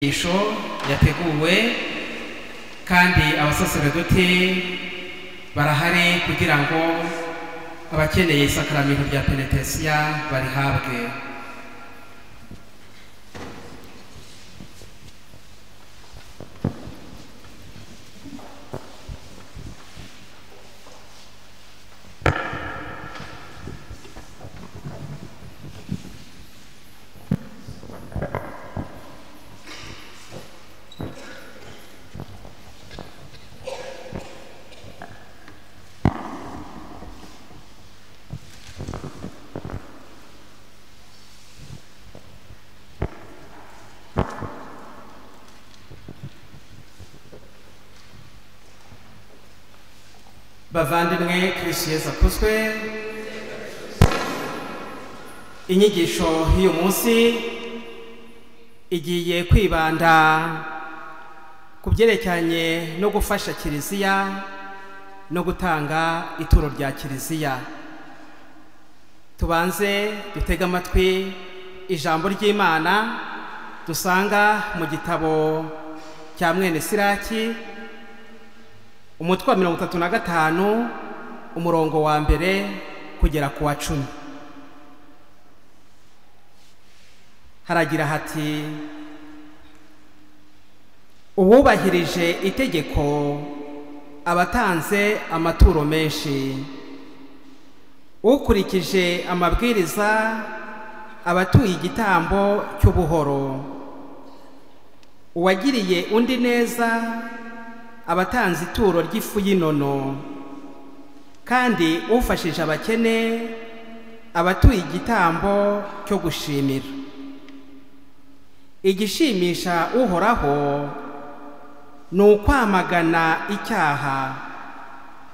Inyigisho yateguwe kandi abasaseredoti barahari kugira ngo abakeneye isakaramentu rya penetesiya barihabwe. Bavandimwe, Kristo Yesu akuzwe. Inyigisho y'uyu munsi igiye kwibanda ku byerekeranye no gufasha Kiliziya no gutanga ituro rya Kiliziya. Tubanze dutege amatwi ijambo ry'Imana dusanga mu gitabo cya mwene Siraki, umutwe wa 35, umurongo wa mbere kugera ku wa 10. Haragira hati: uwubahirije itegeko abatanze amaturo menshi, ukurikije amabwiriza abatuye igitambo cy'ubuhoro, uwagiriye undi neza abatanze ituro ry'ifu y'inono, kandi ufashije abakene abatuye igitambo cyo gushimira. Igishimisha Uhoraho ni ukwamagana icyaha,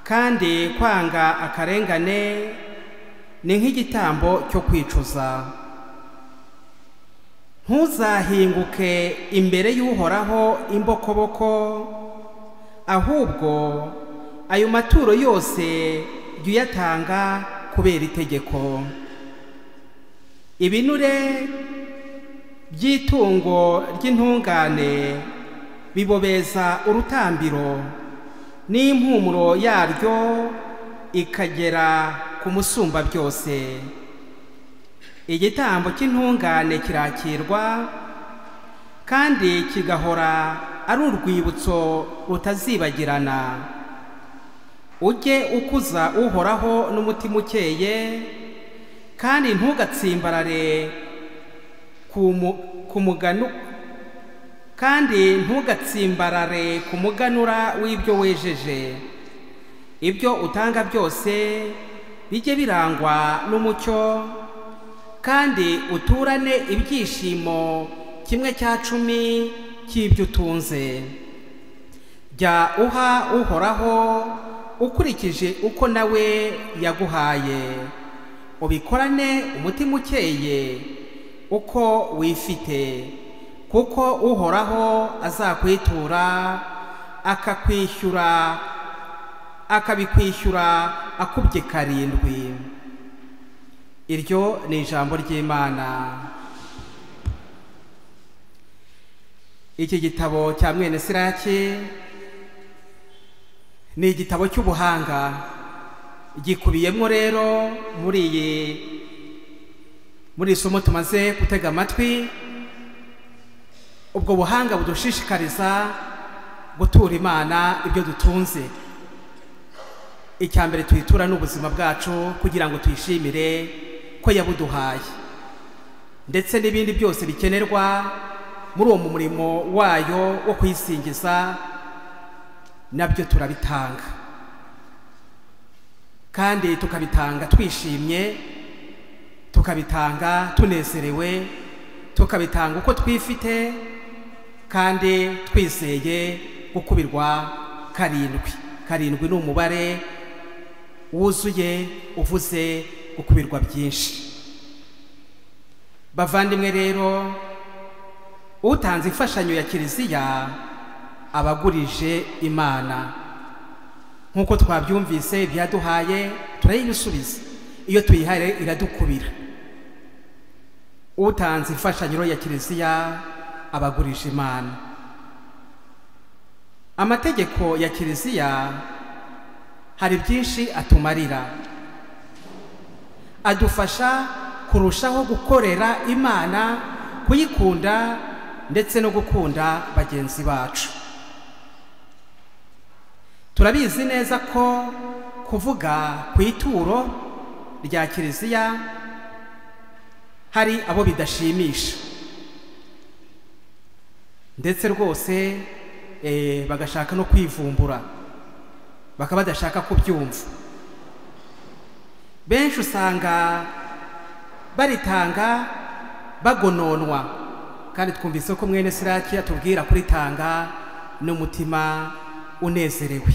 kandi kwanga akarengane ni nk'igitambo cyo kwicuza. Ntuzahinguke imbere y'Uhoraho imbokoboko, ahubwo ayo maturo yose jya uyatanga kubera itegeko. Ibinure by'itungo ry'intungane bibobeza urutambiro, n'impumuro yaryo ikagera ku musumba byose. Igitambo cy'intungane kirakirwa kandi kigahora ari urwibutso rutazibagirana. Ujye ukuza Uhoraho n'umutima ukeye, kandi ntugatsimbarare ku muganu, kandi ntugatsimbarare ku muganura w'ibyo wejeje. Ibyo utanga byose bijye birangwa n'umucyo, kandi uturane ibyishimo 1/10 cy'ibyo utunze. Jya uha Uhoraho ukurikije uko nawe yaguhaye, ubikorane umutima ukeye uko wifite, kuko Uhoraho azakwitura akakwishyura, akabikwishyura akubye 7. Iryo ni ijambo ry'Imana. Iki gitabo cya mwene Siraki ni igitabo cy'ubuhanga, gikubiyemo rero muri isomo tumaze gutega amatwi, ubwo buhanga budushishikariza gutura Imana ibyo dutunze. Icya mbere tuyitura n'ubuzima bwacu kugira ngo tuyishimire ko yabuduhaye, ndetse n'ibindi byose bikenerwa muri uwo murimo wayo wo kuyisingiza nabyo turabitanga, kandi tukabitanga twishimye, tukabitanga tunezerewe, tukabitanga uko twifite, kandi twizeye gukubirwa 7. 7 ni umubare wuzuye uvuze gukubirwa byinshi. Bavandimwe rero, utanze imfashanyo ya Kiliziya abagurije Imana. Nk'uko twabyumvise, ibyaduhaye turayibisubiza, iyo tuyihaye iradukubira. Utanze imfashanyo ya Kiliziya abagurisha Imana. Amategeko ya Kiliziya hari byinshi atumarira, adufasha kurushaho gukorera Imana, kuyikunda ndetse no gukunda bagenzi bacu. Turabizi neza ko kuvuga ku ituro rya Kiliziya hari abo bidashimisha, ndetse rwose bagashaka no kwivumbura, bakaba badashaka kubyumva. Benshi usanga baritanga bagononwa, kandi twumvise ko mwene Siraki atubwira kuritanga n'umutima unezerewe.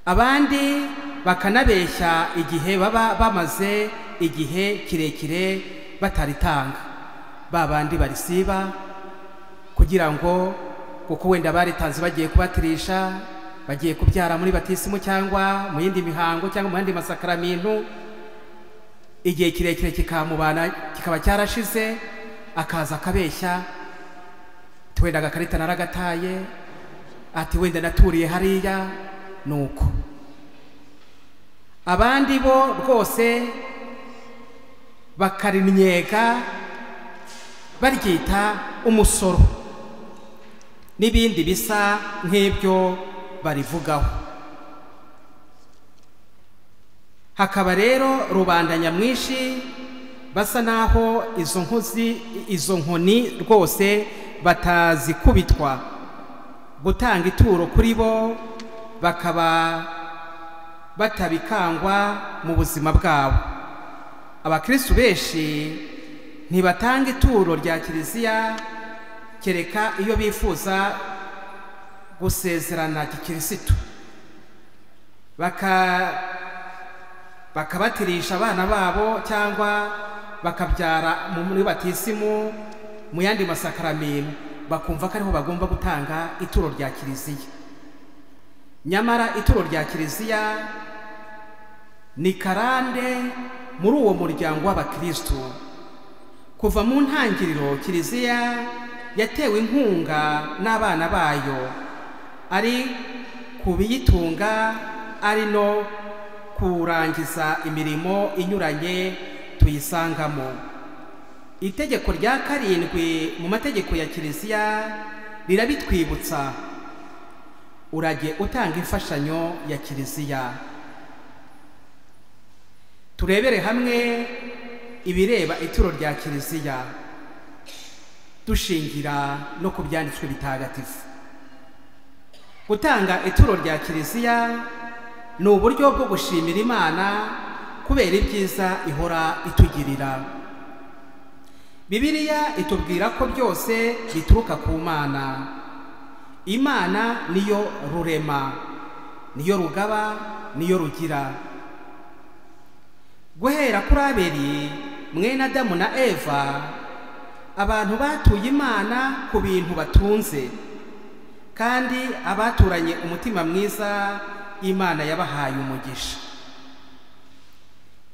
Abandi bakanabeshya igihe baba bamaze igihe kirekire bataritanga, babandi barisiba kugira ngo, kuko wenda baritanze bagiye kubatirisha, bagiye kubyara muri batisimu cyangwa mu yindi mihango cyangwa mu yandi masakaramentu, igihe kirekire kikamubana kikaba cyarashize, akaza akabeshya ati wenda agakarita naragataye, ati wenda naturiye hariya. Nuko abandi bo rwose bakarinnyega baryita umusoro n'ibindi bisa nk'ibyo barivugaho. Hakaba rero rubanda nyamwinshi basa naho izo nkoni rwose batazikubitwa. Gutanga ituro kuri bo bakaba batabikangwa mu buzima bwabo. Abakristu benshi ntibatanga ituro rya Kiliziya kereka iyo bifuza gusezerana gikirisitu, bakabatirisha abana babo cyangwa bakabyara muri batisimu mu yandi masakaramentu, bakumva ko ariho bagomba gutanga ituro rya Kiliziya. Nyamara ituro rya Kiliziya ni karande muri uwo muryango w'abakristu. Kuva mu ntangiriro Kiliziya yatewe inkunga n'abana bayo, ari kubiyitunga ari no kurangiza imirimo inyuranye tuyisangamo. Itegeko rya 7 mu mategeko ya Kiliziya rirabitwibutsa: urajye utanga imfashanyo ya Kiliziya. Turebere hamwe ibireba ituro rya Kiliziya dushingira no ku byanditswe bitagatifu. Gutanga ituro rya Kiliziya ni uburyo bwo gushimira Imana kubera ibyiza ihora itugirira. Bibiliya itubwira ko byose bituruka ku Mana. Imana niyo rurema, niyo rugaba, niyo rugira. Guhera kuri Abeli mwene Adamu na Eva, abantu batuye Imana ku bintu batunze, kandi abaturanye umutima mwiza Imana yabahaye umugisha.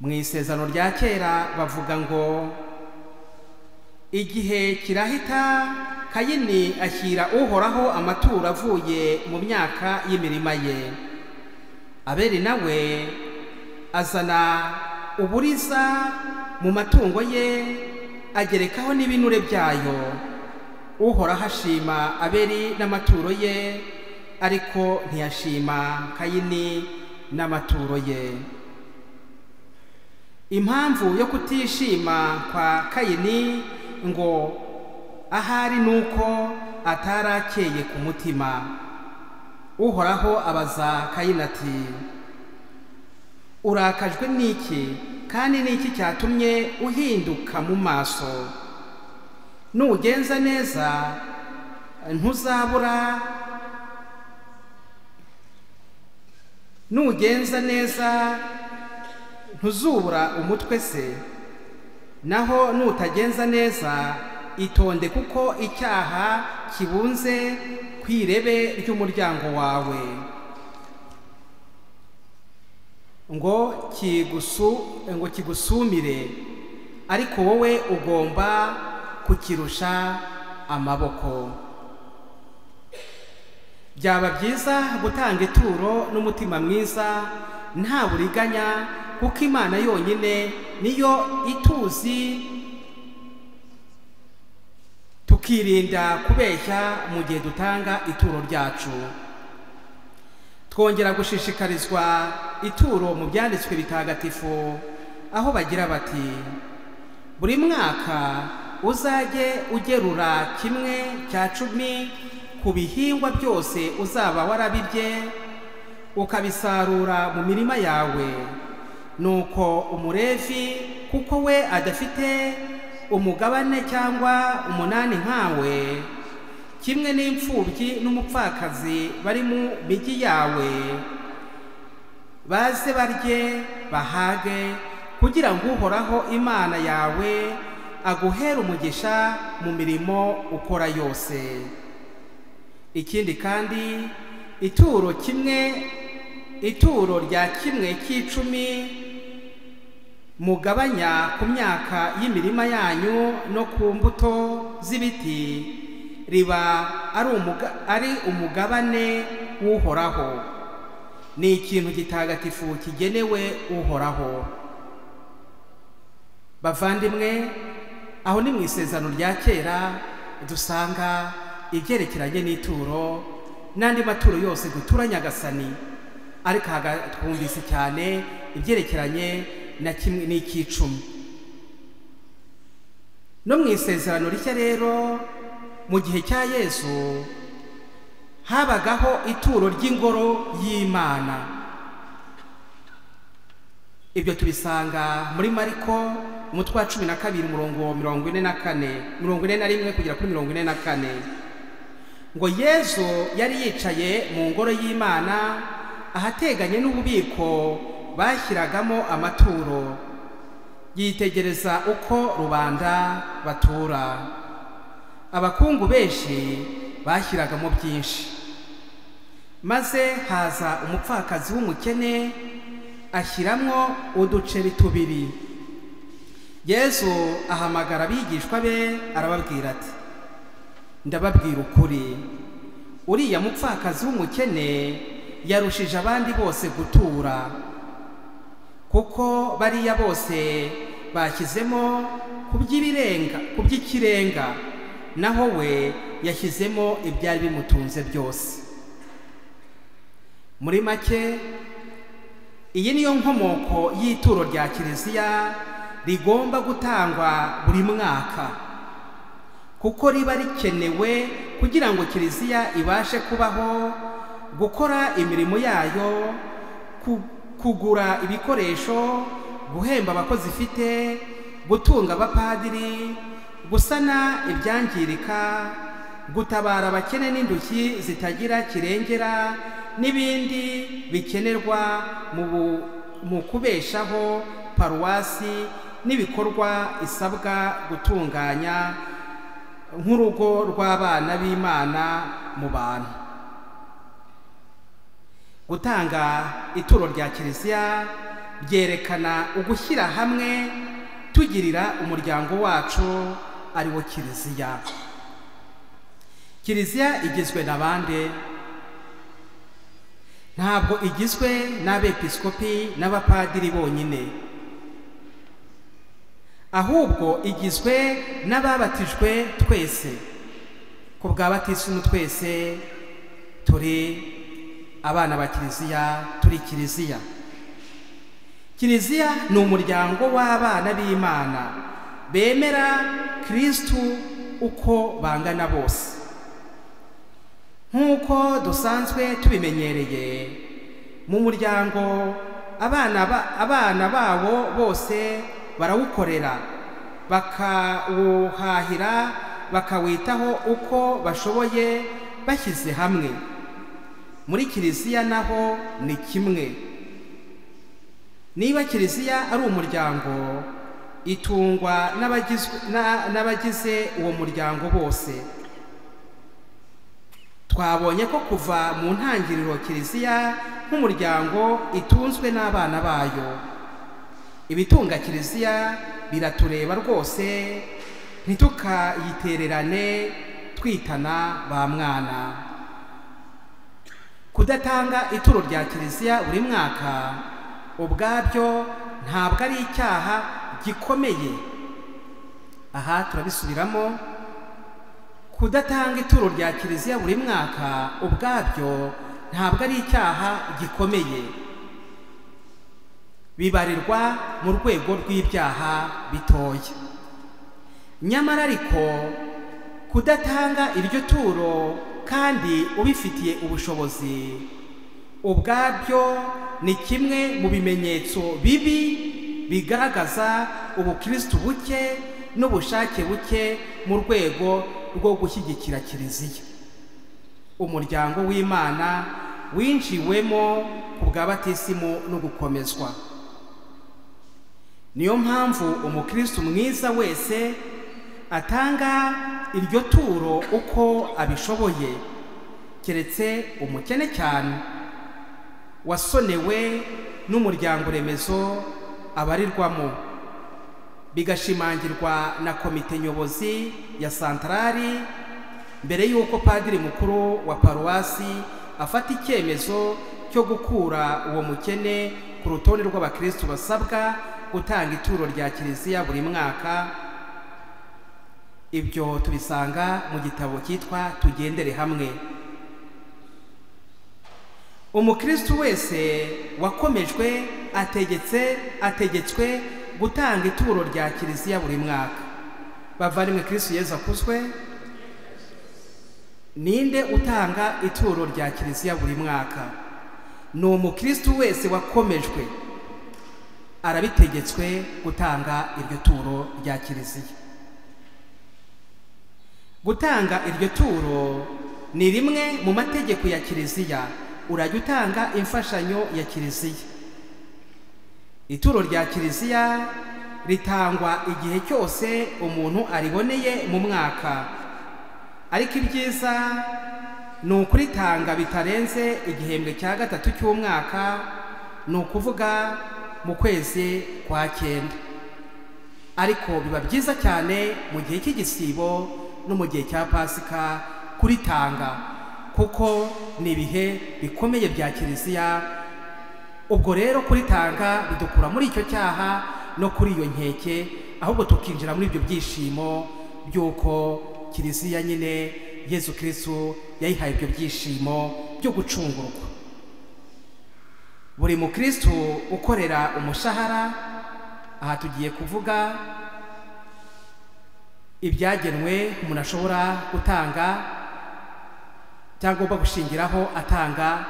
Mu isezerano rya kera bavuga ngo igihe kirahita Kayini ashyira Uhoraho amaturo avuye mu myaka y'imirima ye. Abeli nawe azana uburiza mu matungo ye, agerekaho n'ibinure byayo. Uhoraho ashima Abeli n'amaturo ye, ariko ntiyashima Kayini n'amaturo ye. Impamvu yo kutishima kwa Kayini ngo ahari nuko atarakeye ku mutima. Uhoraho abaza Kayini ati: urakajwe n'iki, kandi n'iki cyatumye uhinduka mu maso? Nugenza neza ntuzabura, nugenza neza ntuzubura umutwe se, naho nutagenza neza itonde, kuko icyaha kibunze kwirebe ry'umuryango wawe, ngo kigusumire, ariko wowe ugomba kukirusha amaboko. Byaba byiza gutanga ituro n'umutima mwiza nta buriganya, kuko Imana yonyine niyo ituzi, tukirinda kubeshya mu gihe dutanga ituro ryacu. Twongera gushishikarizwa ituro mu byanditswe bitagatifu, aho bagira bati: buri mwaka uzajye ugerura 1/10 ku bihingwa byose uzaba warabibye, ukabisarura mu mirima yawe. Nuko umulevi, kuko we adafite umugabane cyangwa umunani nkawe, kimwe n'imfubyi n'umupfakazi bari mu migi yawe, baze barye bahage, kugira ngo Uhoraho Imana yawe aguhere umugisha mu mirimo ukora yose. Ikindi kandi, ituro rya 1/10 mugabanya ku myaka y'imirima yanyu no ku mbuto z'ibiti, riba ari umugabane w'Uhoraho. Ni ikintu gitagatifu kigenewe Uhoraho. Bavandimwe, aho ni mu isezerano rya kera dusanga ibyerekeranye n'ituro n'andi maturo yose dutura Nyagasani, ariko twumvise cyane ibyerekeranye na kimwe n'ikicumi. No mu isezerano rishya rero, mu gihe cya Yesu habagaho ituro ry'ingoro y'Imana. Ibyo tubisanga muri Mariko umutwe wa 12 umurongo 44, 41 kugera kuri 44. Ngo Yesu yari yicaye mu ngoro y'Imana ahateganye n'ububiko bashyiragamo amaturo, yitegereza uko rubanda batura. Abakungu benshi bashyiragamo byinshi. Maze haza umupfakazi w'umukene ashyiramo uduceri 2. Yesu ahamagara abigishwa be arababwira ati: ndababwira ukuri, uriya mupfakazi w'umukene yarushije abandi bose gutura, kuko bariya bose bashyizemo ku by'ikirenga, naho we yashyizemo ibyari bimutunze byose. Muri make, iyi niyo nkomoko y'ituro rya Kiliziya rigomba gutangwa buri mwaka, kuko riba rikenewe kugira ngo Kiliziya ibashe kubaho, gukora imirimo yayo, kugura ibikoresho, guhemba abakozi ifite, gutunga abapadiri, gusana ibyangirika, gutabara abakene n'indushyi zitagira kirengera, n'ibindi bikenerwa mu kubeshaho paruwasi n'ibikorwa isabwa gutunganya nk'urugo rw'abana b'Imana mu bantu. Gutanga ituro rya Kiliziya byerekana ugushyira hamwe tugirira umuryango wacu ari wo Kiliziya. Kiliziya igizwe na bande? Ntabwo igizwe n'abepiskopi n'abapadiri bonyine, ahubwo igizwe n'ababatijwe twese. Ku bwa batisimu twese turi abana ba Kiliziya, turi Kiliziya. Kiliziya ni umuryango w'abana b'Imana bemera Kristu uko bangana bose. Nk'uko dusanzwe tubimenyereye mu muryango, abana bawo bose barawukorera, bakawuhahira, bakawitaho uko bashoboye bashyize hamwe. Muri Kiliziya naho ni kimwe. Niba Kiliziya ari umuryango, itungwa n'abagize uwo muryango bose. Twabonye ko kuva mu ntangiriro Kiliziya nk'umuryango itunzwe n'abana bayo. Ibitunga Kiliziya biratureba rwose, Ntitukayitererane twitana ba mwana. Kudatanga ituro rya Kiliziya buri mwaka ubwabyo ntabwo ari icyaha gikomeye. Aha turabisubiramo. Kudatanga ituro rya Kiliziya buri mwaka ubwabyo ntabwo ari icyaha gikomeye, bibarirwa mu rwego rw'ibyaha bitoya. Nyamara ariko kudatanga iryo turo kandi ubifitiye ubushobozi ubwabyo ni kimwe mu bimenyetso bibi bigaragaza ubukristu buke n'ubushake buke mu rwego rwo gushyigikira Kiliziya, umuryango w'Imana winjiwemo ku bwa batisimu no gukomezwa. Niyo mpamvu umukristu mwiza wese atanga iryo turo uko abishoboye, keretse umukene cyane wasonewe n'umuryango remezo abarirwamo, bigashimangirwa na komite nyobozi ya santarari mbere y'uko padiri mukuru wa paruwasi afata icyemezo cyo gukura uwo mukene ku rutonde rw'abakristu basabwa gutanga ituro rya Kiliziya buri mwaka. Ibyo tubisanga mu gitabo cyitwa Tugendere Hamwe. Umukristu wese wakomejwe ategetswe gutanga ituro rya Kiliziya buri mwaka. Bavandimwe, Kristu Yezu akuzwe. Ninde utanga ituro rya Kiliziya buri mwaka? Ni umukristu wese wakomejwe, arabitegetswe gutanga iryo turo rya Kiliziya. Gutanga iryo turo ni rimwe mu mategeko ya Kiliziya. Urajya utanga imfashanyo ya Kiliziya. Ituro rya Kiliziya ritangwa igihe cyose umuntu ariboneye mu mwaka, ariko ibyiza ni ukuritanga bitarenze igihembwe cya gatatu cy'umwaka, ni ukuvuga mu kwezi kwa 9. Ariko biba byiza cyane mu gihe cy'igisibo no mu gihe cya Pasika kuritanga, kuko ni ibihe bikomeye bya Kiliziya. Ubwo rero kuritanga bidukura muri icyo cyaha no kuri iyo nkeke, ahubwo tukinjira muri ibyo byishimo by'uko Kiliziya nyine Yezu Kristu yayihaye ibyo byishimo byo gucungurwa. Buri mukristu ukorera umushahara, aha tugiye kuvuga ibyagenwe umuntu ashobora gutanga cyangwa ugomba gushingiraho atanga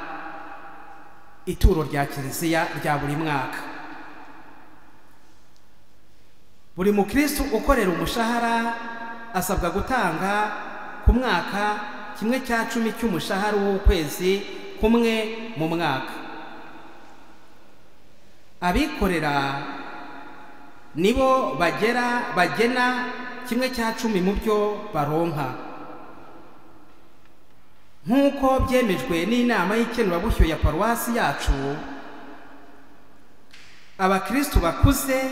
ituro rya Kiliziya rya buri mwaka. Buri mukristu ukorera umushahara asabwa gutanga ku mwaka 1/10 cy'umushahara w'ukwezi kumwe mu mwaka. Abikorera nibo bagena 1/10 mu byo baronka, nk'uko byemejwe n'inama y'ikenurabushyo ya paruwasi yacu. Abakristu bakuze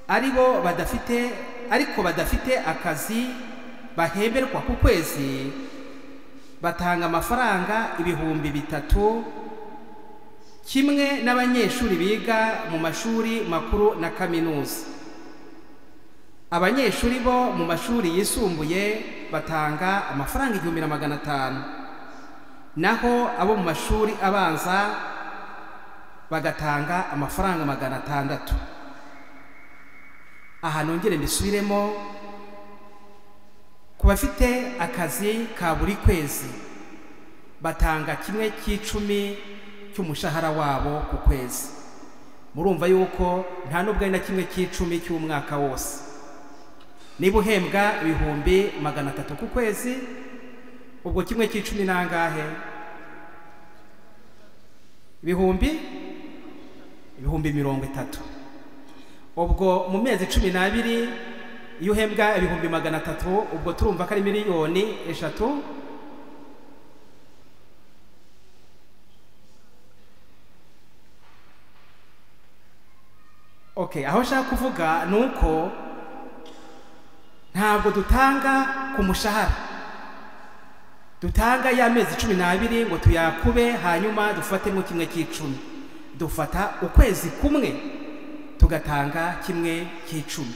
aribo badafite ariko badafite akazi bahemberwa ku kwezi batanga amafaranga 3000, kimwe n'abanyeshuri biga mu mashuri makuru na kaminuza. Abanyeshuri bo mu mashuri yisumbuye batanga amafaranga 1500, naho abo mu mashuri abanza bagatanga amafaranga 600. Aha nongere mbisubiremo, ku bafite akazi ka buri kwezi batanga 1/10 cy'umushahara wabo ku kwezi. Murumva yuko nta nubwo ari na 1/10 cy'umwaka wose. Niba uhembwa 300,000 ku kwezi, ubwo 1/10 nangahe? 30,000. Ubwo mu mezi 12 iyo uhembwa 300,000, ubwo turumva ko ari 3,000,000. Okay, aho nshaka kuvuga nuko Ntabwo dutanga ku mushahara, dutanga y'amezi 12 ngo tuyakube hanyuma dufatemo kimwe cy'icumi. Dufata ukwezi kumwe tugatanga kimwe cy'icumi.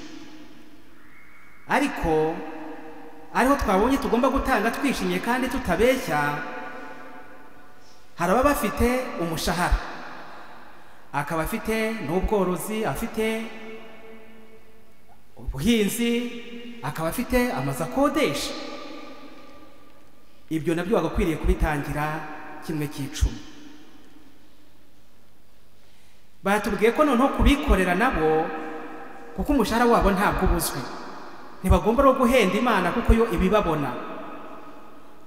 Ariko ariho twabonye tugomba gutanga twishimye kandi tutabeshya. Hari ababa bafite umushahara, akaba afite n'ubworozi, afite ubuhinzi, akaba afite amazu akodesha. Ibyo nabyo wagakwiriye kubitangira kimwe cy'icumi. Batubwiye ko noneho kubikorera nabo, kuko umushahara wabo ntabwo ubuzwi, ntibagomba no guhenda Imana kuko yo ibibabona.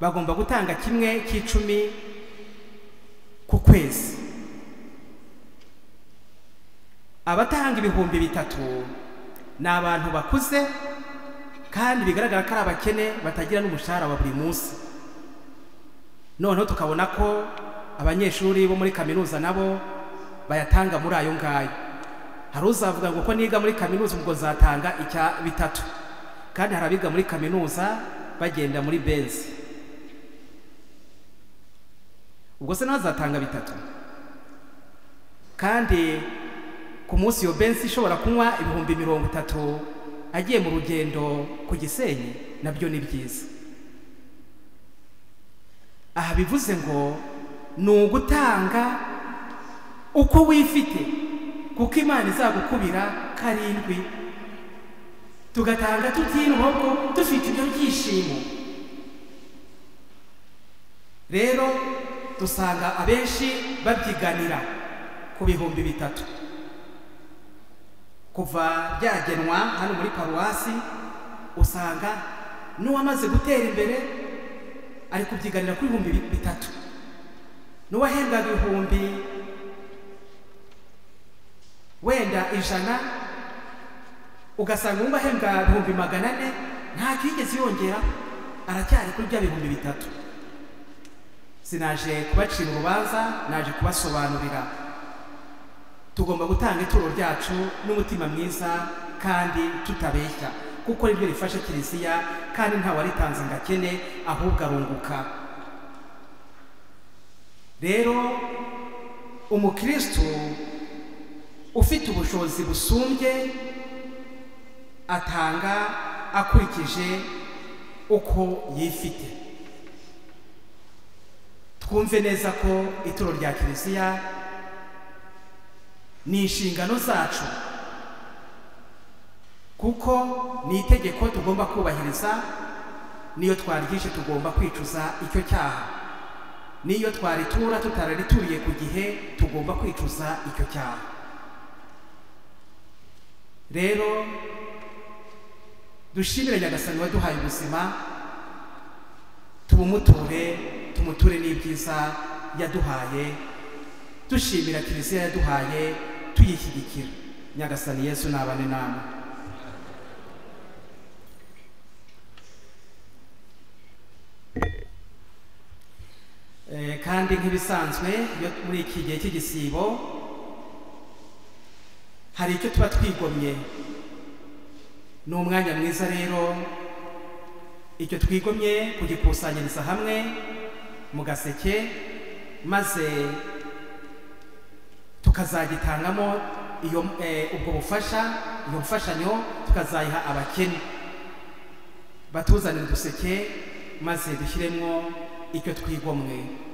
Bagomba gutanga kimwe cy'icumi ku kwezi. Abatanga 3000 ni abantu bakuze kandi bigaragara ko ari abakene batagira n'umushahara wa buri munsi. Noneho tukabona ko abanyeshuri bo muri kaminuza nabo bayatanga muri ayo ngayo. Hari uzavuga ngo ko niga muri kaminuza ubwo zatanga icya 3, kandi hari abiga muri kaminuza bagenda muri Benz, ubwo se nazatanga 3? Kandi ku munsi iyo Benz ishobora kunywa 30,000 agiye mu rugendo ku Gisenyi, nabyo ni byiza. Aha bivuze ngo ni ugutanga uko wifite, kuko Imana izagukubira 7. Tugatanga tutinuba dufite ibyo byishimo. Rero dusanga abenshi babyiganira ku 3000. Kuva byagenwa hano muri paruwasi, usanga n'uwamaze gutera imbere ari kubyiganira kuri 3000, n'uwahembwaga 100,000 wenda, ugasanga uwumva ahembwa 400,000 ntacyo yigeze yongera, aracyari kuri bya 3000. Sinaje kubacira urubanza, naje kubasobanurira. Tugomba gutanga ituro ryacu n'umutima mwiza kandi tutabeshya, kuko niryo rifasha Kiliziya, kandi nta waritanze ngo akene, ahubwo arunguka. Rero umukristo ufite ubushobozi busumbye atanga akurikije uko yifite. Twumve neza ko ituro rya Kiliziya ni inshingano zacu, kuko ni itegeko tugomba kubahiriza. Niyo twaryishe tugomba kwicuza icyo cyaha, niyo twaritura tutararituriye ku gihe tugomba kwicuza icyo cyaha. Rero dushimire Nyagasani waduhaye ubuzima, tubumuture, tumuture n'ibyiza yaduhaye, dushimira Kiliziya yaduhaye, tuyishyigikira. Nyagasani Yesu nabane namwe. Kandi nk'ibisanzwe iyo muri iki gihe cy'igisibo hari icyo tuba twigomye, ni umwanya mwiza rero icyo twigomye kugikusanyiriza hamwe mu gaseke, maze tukazagitangamo iyo ubwo bufasha, iyo mfashanyo tukazayiha abakene. Batuzanira uduseke maze dushyiremo icyo twigomwe.